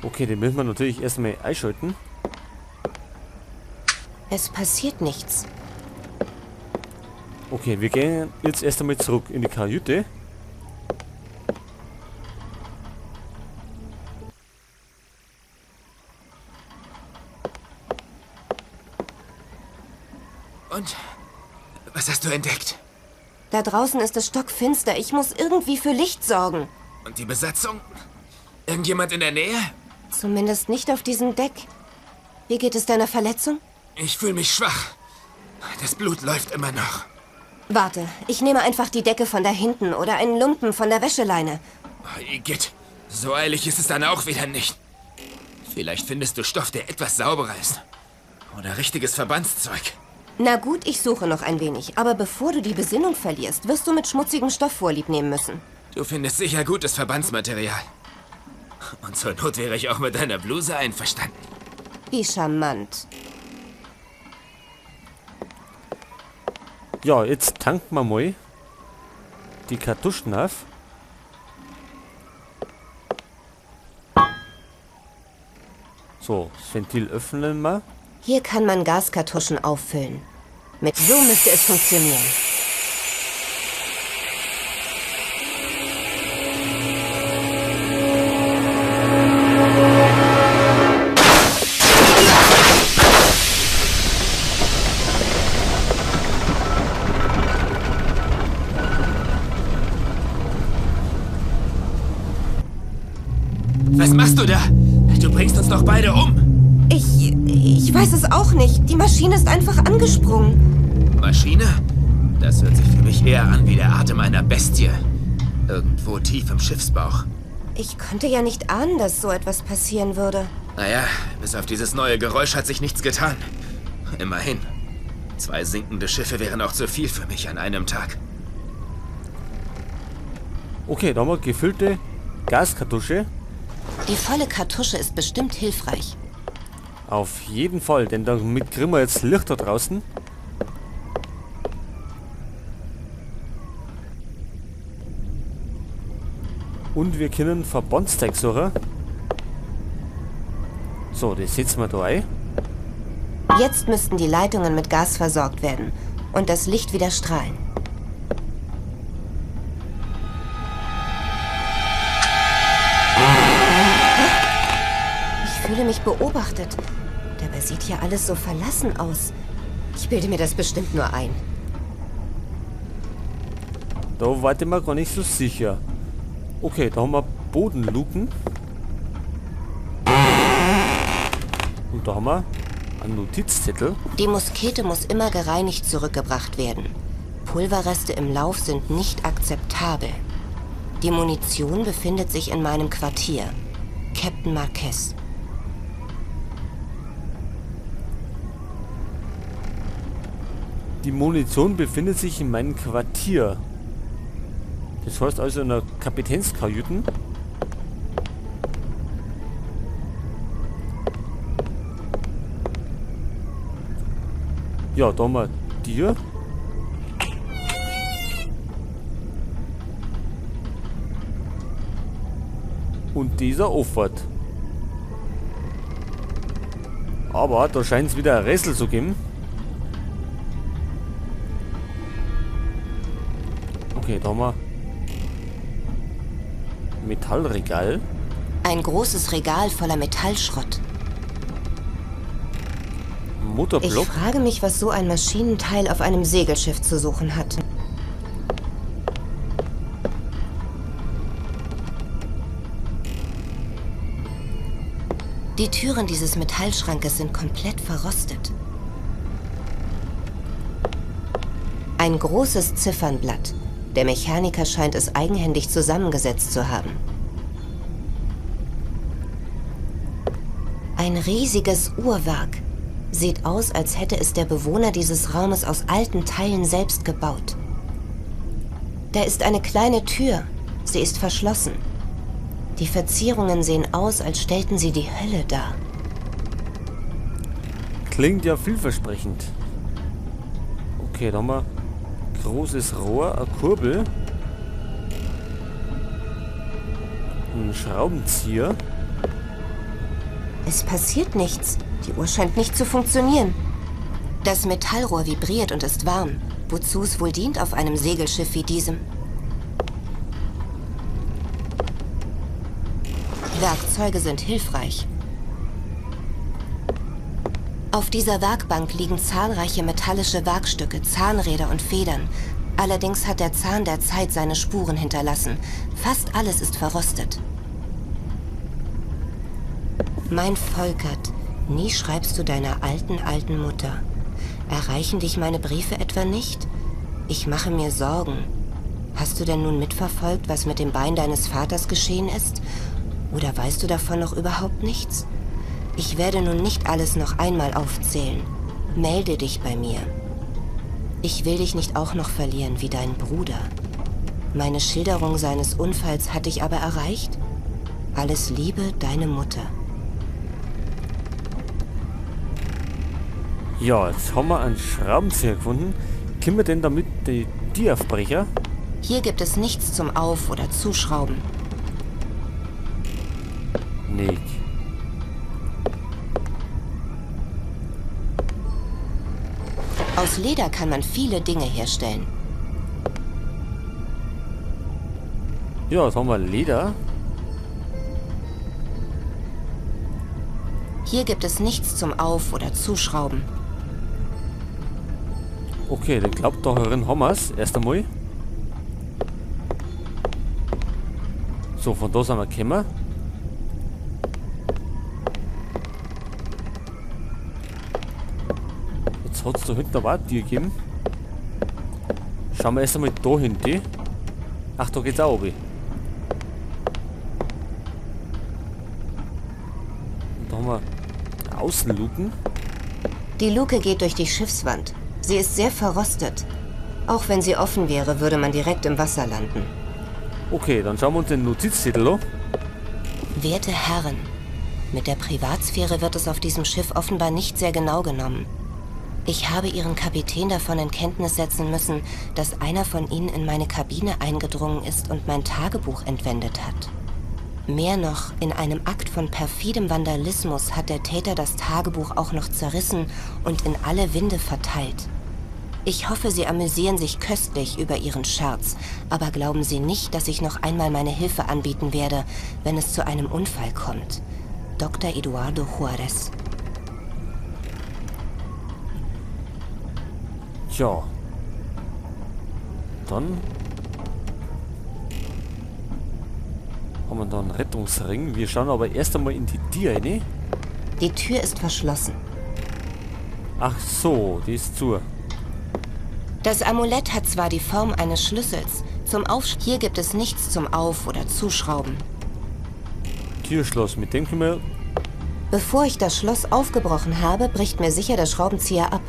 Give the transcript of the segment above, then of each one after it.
Okay, den müssen wir natürlich erstmal einschalten. Es passiert nichts. Okay, wir gehen jetzt erst einmal zurück in die Kajüte. Und? Was hast du entdeckt? Da draußen ist es stockfinster. Ich muss irgendwie für Licht sorgen. Und die Besatzung? Irgendjemand in der Nähe? Zumindest nicht auf diesem Deck. Wie geht es deiner Verletzung? Ich fühle mich schwach. Das Blut läuft immer noch. Warte, ich nehme einfach die Decke von da hinten oder einen Lumpen von der Wäscheleine. Oh, Igitt, so eilig ist es dann auch wieder nicht. Vielleicht findest du Stoff, der etwas sauberer ist. Oder richtiges Verbandszeug. Na gut, ich suche noch ein wenig. Aber bevor du die Besinnung verlierst, wirst du mit schmutzigem Stoff vorlieb nehmen müssen. Du findest sicher gutes Verbandsmaterial. Und zur Not wäre ich auch mit deiner Bluse einverstanden. Wie charmant. Ja, jetzt tanken wir mal die Kartuschen auf. So, das Ventil öffnen wir. Hier kann man Gaskartuschen auffüllen. Mit so müsste es funktionieren. Was machst du da? Du bringst uns doch beide um. Ich weiß es auch nicht. Die Maschine ist einfach angesprungen. Maschine? Das hört sich für mich eher an wie der Atem einer Bestie. Irgendwo tief im Schiffsbauch. Ich konnte ja nicht ahnen, dass so etwas passieren würde. Naja, bis auf dieses neue Geräusch hat sich nichts getan. Immerhin. 2 sinkende Schiffe wären auch zu viel für mich an einem Tag. Okay, da haben wir gefüllte Gaskartusche. Die volle Kartusche ist bestimmt hilfreich. Auf jeden Fall, denn damit kriegen wir jetzt Licht da draußen. Und wir können Verbandsteig suchen. So, das setzen wir da ein. Jetzt müssten die Leitungen mit Gas versorgt werden und das Licht wieder strahlen. Ich fühle mich beobachtet. Dabei sieht hier alles so verlassen aus. Ich bilde mir das bestimmt nur ein. Da war ich mir gar nicht so sicher. Okay, da haben wir Bodenluken. Und da haben wir einen Notizzettel. Die Muskete muss immer gereinigt zurückgebracht werden. Pulverreste im Lauf sind nicht akzeptabel. Die Munition befindet sich in meinem Quartier. Captain Marquez. Die Munition befindet sich in meinem Quartier. Das heißt also in der Kapitänskajüten. Ja, da haben wir dir. Und dieser Auffahrt. Aber da scheint es wieder ein Rätsel zu geben. Okay, da haben wir Metallregal. Ein großes Regal voller Metallschrott. Motorblock. Ich frage mich, was so ein Maschinenteil auf einem Segelschiff zu suchen hat. Die Türen dieses Metallschrankes sind komplett verrostet. Ein großes Ziffernblatt. Der Mechaniker scheint es eigenhändig zusammengesetzt zu haben. Ein riesiges Uhrwerk. Sieht aus, als hätte es der Bewohner dieses Raumes aus alten Teilen selbst gebaut. Da ist eine kleine Tür. Sie ist verschlossen. Die Verzierungen sehen aus, als stellten sie die Hölle dar. Klingt ja vielversprechend. Okay, da haben wir großes Rohr, eine Kurbel, ein Schraubenzieher. Es passiert nichts. Die Uhr scheint nicht zu funktionieren. Das Metallrohr vibriert und ist warm. Wozu es wohl dient auf einem Segelschiff wie diesem? Werkzeuge sind hilfreich. Auf dieser Werkbank liegen zahlreiche metallische Werkstücke, Zahnräder und Federn. Allerdings hat der Zahn der Zeit seine Spuren hinterlassen. Fast alles ist verrostet. Mein Volkert, nie schreibst du deiner alten, alten Mutter. Erreichen dich meine Briefe etwa nicht? Ich mache mir Sorgen. Hast du denn nun mitverfolgt, was mit dem Bein deines Vaters geschehen ist? Oder weißt du davon noch überhaupt nichts? Ich werde nun nicht alles noch einmal aufzählen. Melde dich bei mir. Ich will dich nicht auch noch verlieren wie deinen Bruder. Meine Schilderung seines Unfalls hat dich aber erreicht? Alles Liebe, deine Mutter. Ja, jetzt haben wir einen Schraubenzieher gefunden. Können wir denn damit die Tür aufbrechen? Hier gibt es nichts zum Auf- oder Zuschrauben. Nicht. Aus Leder kann man viele Dinge herstellen. Ja, jetzt haben wir Leder. Hier gibt es nichts zum Auf- oder Zuschrauben. Okay, ich glaube, da herin haben wir's. Erst einmal. So, von da sind wir gekommen. Jetzt hat's da hinten aber auch eine Tür gegeben. Schauen wir erst einmal da hinten. Ach, da geht's auch runter. Und da haben wir Außenluken. Die Luke geht durch die Schiffswand. Sie ist sehr verrostet. Auch wenn sie offen wäre, würde man direkt im Wasser landen. Okay, dann schauen wir uns den Notizzettel an. Werte Herren, mit der Privatsphäre wird es auf diesem Schiff offenbar nicht sehr genau genommen. Ich habe Ihren Kapitän davon in Kenntnis setzen müssen, dass einer von Ihnen in meine Kabine eingedrungen ist und mein Tagebuch entwendet hat. Mehr noch, in einem Akt von perfidem Vandalismus hat der Täter das Tagebuch auch noch zerrissen und in alle Winde verteilt. Ich hoffe, Sie amüsieren sich köstlich über Ihren Scherz, aber glauben Sie nicht, dass ich noch einmal meine Hilfe anbieten werde, wenn es zu einem Unfall kommt. Dr. Eduardo Juarez. Tja. Dann haben wir da einen Rettungsring. Wir schauen aber erst einmal in die Tür rein. Die Tür ist verschlossen. Ach so, die ist zu. Das Amulett hat zwar die Form eines Schlüssels. Hier gibt es nichts zum Auf- oder Zuschrauben. Türschloss, mit dem können wir... Bevor ich das Schloss aufgebrochen habe, bricht mir sicher der Schraubenzieher ab.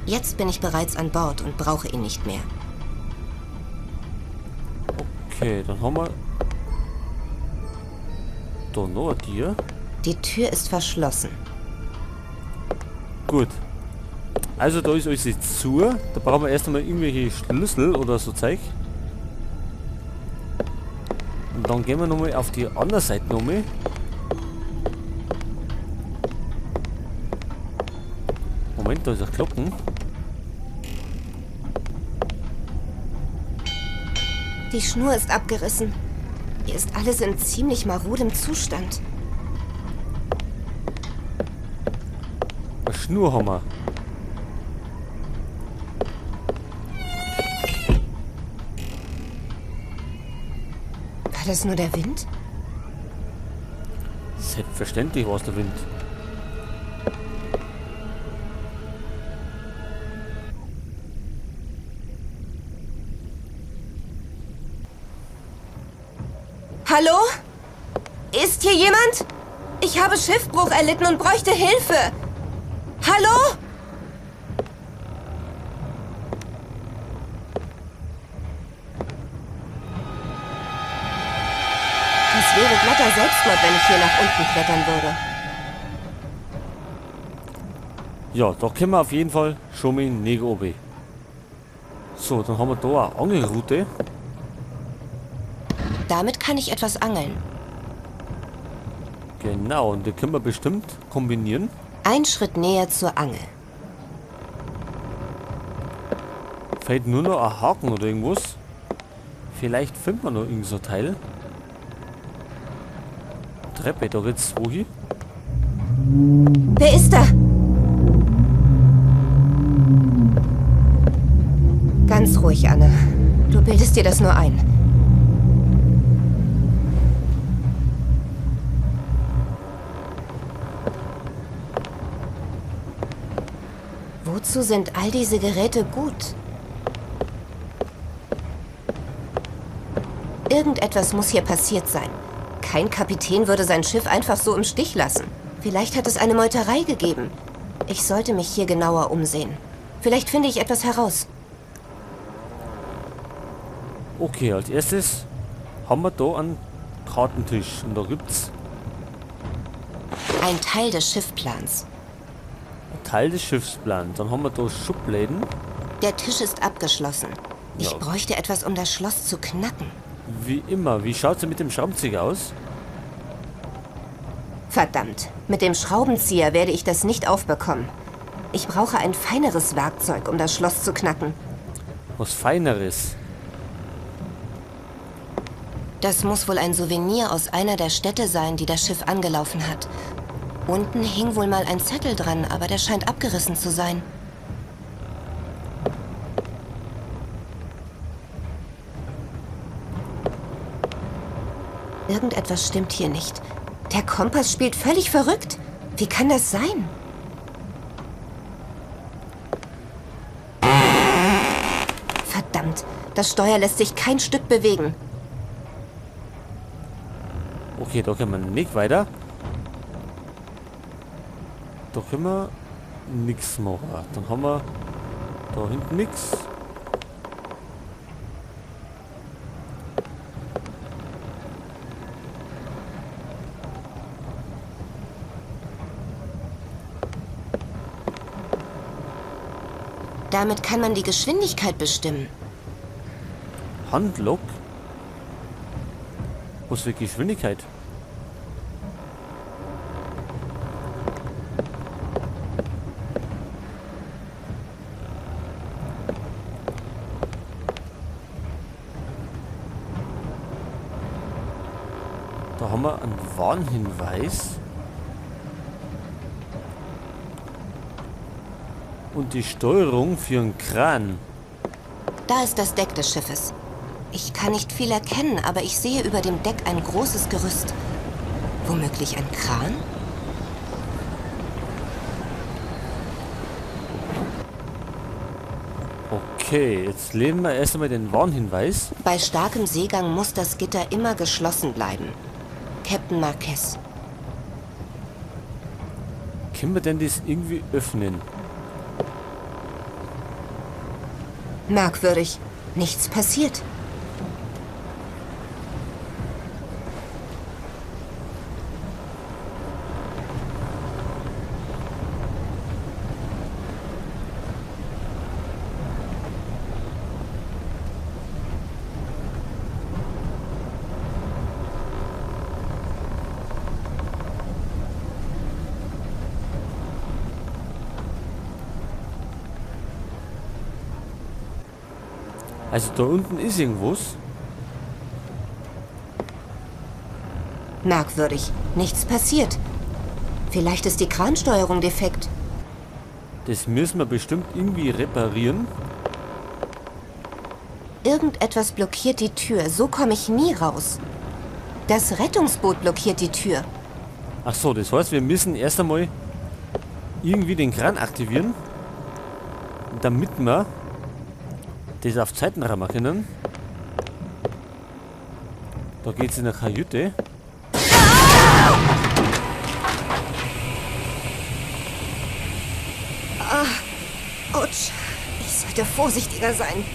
Jetzt bin ich bereits an Bord und brauche ihn nicht mehr. Okay, dann haben wir da noch eine Tür. Die Tür ist verschlossen. Gut. Also da ist alles jetzt zu. Da brauchen wir erst einmal irgendwelche Schlüssel oder so Zeug. Und dann gehen wir nochmal auf die andere Seite nochmal. Moment, da ist eine Glocken. Die Schnur ist abgerissen. Hier ist alles in ziemlich marodem Zustand. Eine Schnur haben wir. War das nur der Wind? Selbstverständlich war es der Wind. Hallo? Ist hier jemand? Ich habe Schiffbruch erlitten und bräuchte Hilfe. Hallo? Das wäre glatter Selbstmord, wenn ich hier nach unten klettern würde. Ja, da können wir auf jeden Fall schon mal in Nägel oben. So, dann haben wir da eine Angelrute. Damit kann ich etwas angeln. Genau, und die können wir bestimmt kombinieren. Ein Schritt näher zur Angel. Fehlt nur noch ein Haken oder irgendwas. Vielleicht findet man noch irgend so ein Teil. Treppe, da geht's wohin? Wer ist da? Ganz ruhig, Anne. Du bildest dir das nur ein. Wozu sind all diese Geräte gut? Irgendetwas muss hier passiert sein. Kein Kapitän würde sein Schiff einfach so im Stich lassen. Vielleicht hat es eine Meuterei gegeben. Ich sollte mich hier genauer umsehen. Vielleicht finde ich etwas heraus. Okay, als erstes haben wir da einen Kartentisch. Und da gibt's ein Teil des Schiffplans. Ein Teil des Schiffsplans. Dann haben wir da Schubläden. Der Tisch ist abgeschlossen. Ich Ja. bräuchte etwas, um das Schloss zu knacken. Wie immer. Wie schaut's denn mit dem Schraubenzieher aus? Verdammt, mit dem Schraubenzieher werde ich das nicht aufbekommen. Ich brauche ein feineres Werkzeug, um das Schloss zu knacken. Was Feineres. Das muss wohl ein Souvenir aus einer der Städte sein, die das Schiff angelaufen hat. Unten hing wohl mal ein Zettel dran, aber der scheint abgerissen zu sein. Irgendetwas stimmt hier nicht. Der Kompass spielt völlig verrückt. Wie kann das sein? Verdammt, das Steuer lässt sich kein Stück bewegen. Okay, da können wir nicht weiter. Da können wir nichts machen. Dann haben wir da hinten nichts. Damit kann man die Geschwindigkeit bestimmen. Handlok? Was für Geschwindigkeit? Da haben wir einen Warnhinweis. Und die Steuerung für einen Kran. Da ist das Deck des Schiffes. Ich kann nicht viel erkennen, aber ich sehe über dem Deck ein großes Gerüst. Womöglich ein Kran? Okay, jetzt lesen wir erst einmal den Warnhinweis. Bei starkem Seegang muss das Gitter immer geschlossen bleiben. Captain Marquez. Können wir denn das irgendwie öffnen? Merkwürdig. Nichts passiert. Also da unten ist irgendwas. Merkwürdig. Nichts passiert. Vielleicht ist die Kransteuerung defekt. Das müssen wir bestimmt irgendwie reparieren. Irgendetwas blockiert die Tür. So komme ich nie raus. Das Rettungsboot blockiert die Tür. Ach so, das heißt, wir müssen erst einmal irgendwie den Kran aktivieren, damit wir das auf Zeiten rammen können. Da geht's in der Kajüte. Ah, Autsch. Ich sollte vorsichtiger sein.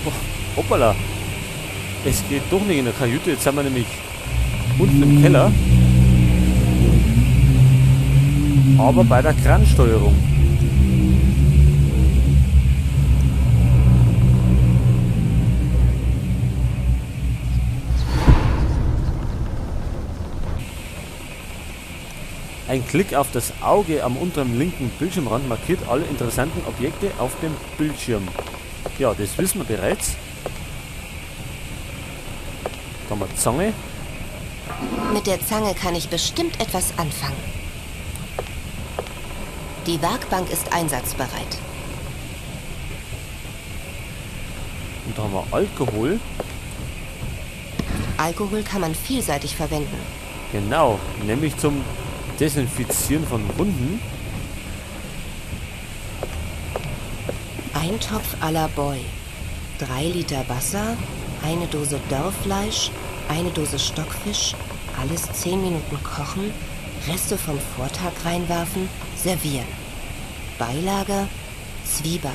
Oh, hoppala. Es geht doch nicht in der Kajüte. Jetzt sind wir nämlich unten im Keller. Aber bei der Kransteuerung. Ein Klick auf das Auge am unteren linken Bildschirmrand markiert alle interessanten Objekte auf dem Bildschirm. Ja, das wissen wir bereits. Da haben wir Zange. Mit der Zange kann ich bestimmt etwas anfangen. Die Werkbank ist einsatzbereit. Und da haben wir Alkohol. Alkohol kann man vielseitig verwenden. Genau, nämlich zum Desinfizieren von Wunden. Eintopf à la Boy. 3 Liter Wasser, eine Dose Dörrfleisch, eine Dose Stockfisch, alles 10 Minuten kochen, Reste vom Vortag reinwerfen, servieren. Beilage, Zwieback,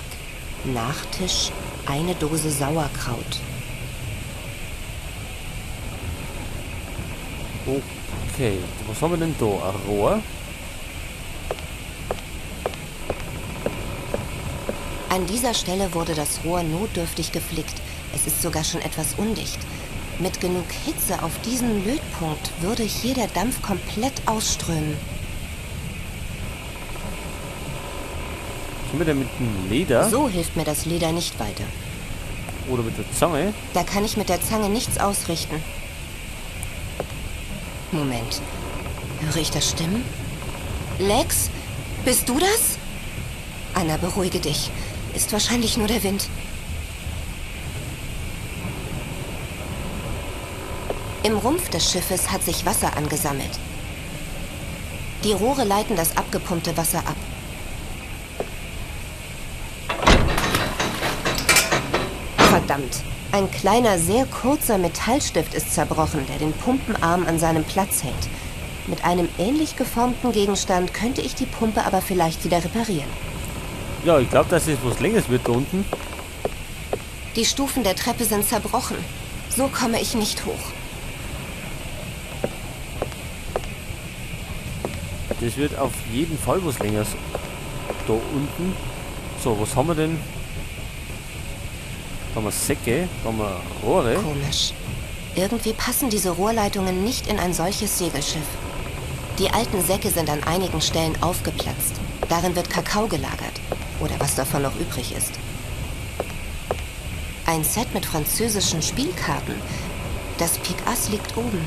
Nachtisch, eine Dose Sauerkraut. Okay, was haben wir denn da? Ein Rohr? An dieser Stelle wurde das Rohr notdürftig geflickt. Es ist sogar schon etwas undicht. Mit genug Hitze auf diesen Lötpunkt würde hier der Dampf komplett ausströmen. Können wir denn mit dem Leder? So hilft mir das Leder nicht weiter. Oder mit der Zange? Da kann ich mit der Zange nichts ausrichten. Moment. Höre ich das Stimmen? Lex? Bist du das? Anna, beruhige dich. Ist wahrscheinlich nur der Wind. Im Rumpf des Schiffes hat sich Wasser angesammelt. Die Rohre leiten das abgepumpte Wasser ab. Verdammt! Ein kleiner, sehr kurzer Metallstift ist zerbrochen, der den Pumpenarm an seinem Platz hält. Mit einem ähnlich geformten Gegenstand könnte ich die Pumpe aber vielleicht wieder reparieren. Ja, ich glaub, dass es was Längeres wird da unten. Die Stufen der Treppe sind zerbrochen. So komme ich nicht hoch. Das wird auf jeden Fall was Längeres da unten. So, was haben wir denn? Da haben wir Säcke, da haben wir Rohre. Komisch. Irgendwie passen diese Rohrleitungen nicht in ein solches Segelschiff. Die alten Säcke sind an einigen Stellen aufgeplatzt. Darin wird Kakao gelagert. Oder was davon noch übrig ist. Ein Set mit französischen Spielkarten. Das Pik Ass liegt oben.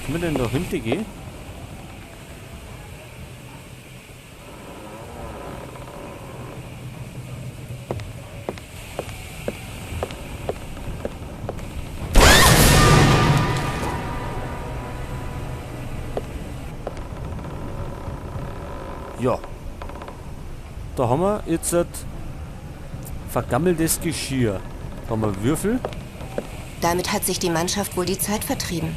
Können wir denn da hinten gehen? Ja. Da haben wir jetzt vergammeltes Geschirr. Da haben wir Würfel. Damit hat sich die Mannschaft wohl die Zeit vertrieben.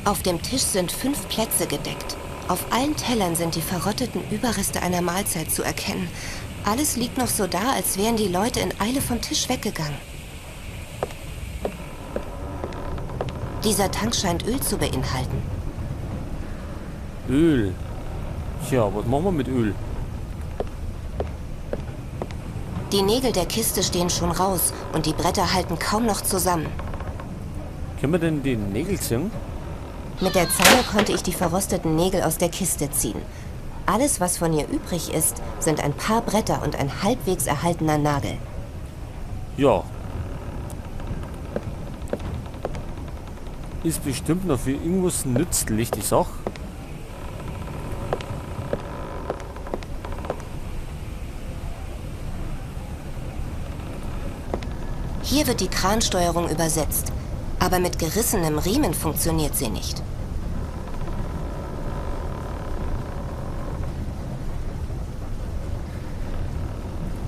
Auf dem Tisch sind 5 Plätze gedeckt. Auf allen Tellern sind die verrotteten Überreste einer Mahlzeit zu erkennen. Alles liegt noch so da, als wären die Leute in Eile vom Tisch weggegangen. Dieser Tank scheint Öl zu beinhalten. Öl. Tja, was machen wir mit Öl? Die Nägel der Kiste stehen schon raus und die Bretter halten kaum noch zusammen. Können wir denn die Nägel ziehen? Mit der Zange konnte ich die verrosteten Nägel aus der Kiste ziehen. Alles, was von ihr übrig ist, sind ein paar Bretter und ein halbwegs erhaltener Nagel. Ja. Ist bestimmt noch für irgendwas nützlich, die Sache. Hier wird die Kransteuerung übersetzt, aber mit gerissenem Riemen funktioniert sie nicht.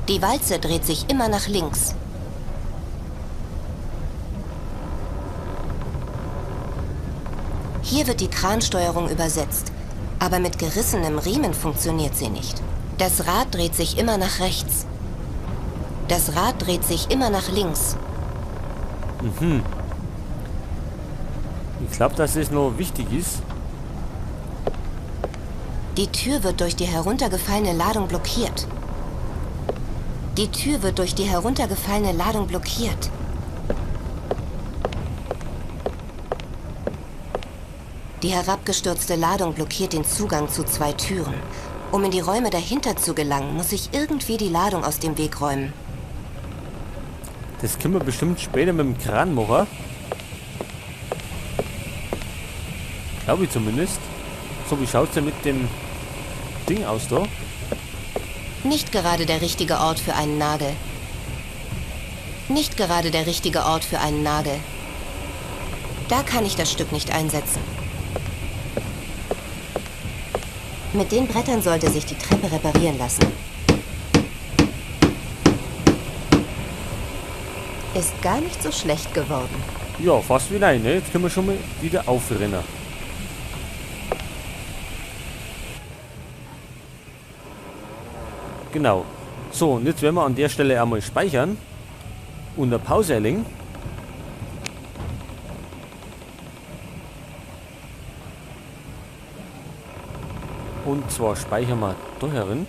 Die Walze dreht sich immer nach links. Hier wird die Kransteuerung übersetzt, aber mit gerissenem Riemen funktioniert sie nicht. Das Rad dreht sich immer nach rechts. Das Rad dreht sich immer nach links. Ich glaub, dass das noch wichtig ist. Die Tür wird durch die heruntergefallene Ladung blockiert. Die Tür wird durch die heruntergefallene Ladung blockiert. Die herabgestürzte Ladung blockiert den Zugang zu 2 Türen. Um in die Räume dahinter zu gelangen, muss ich irgendwie die Ladung aus dem Weg räumen. Das können wir bestimmt später mit dem Kran machen. Glaube ich zumindest. So, wie schaut's denn mit dem Ding aus da? Nicht gerade der richtige Ort für einen Nagel. Nicht gerade der richtige Ort für einen Nagel. Da kann ich das Stück nicht einsetzen. Mit den Brettern sollte sich die Treppe reparieren lassen. Ist gar nicht so schlecht geworden. Ja, fast wie nein, ne? Jetzt können wir schon mal wieder aufrennen. Genau. So, und jetzt werden wir an der Stelle einmal speichern und eine Pause erlegen. Und zwar speichern wir da herin.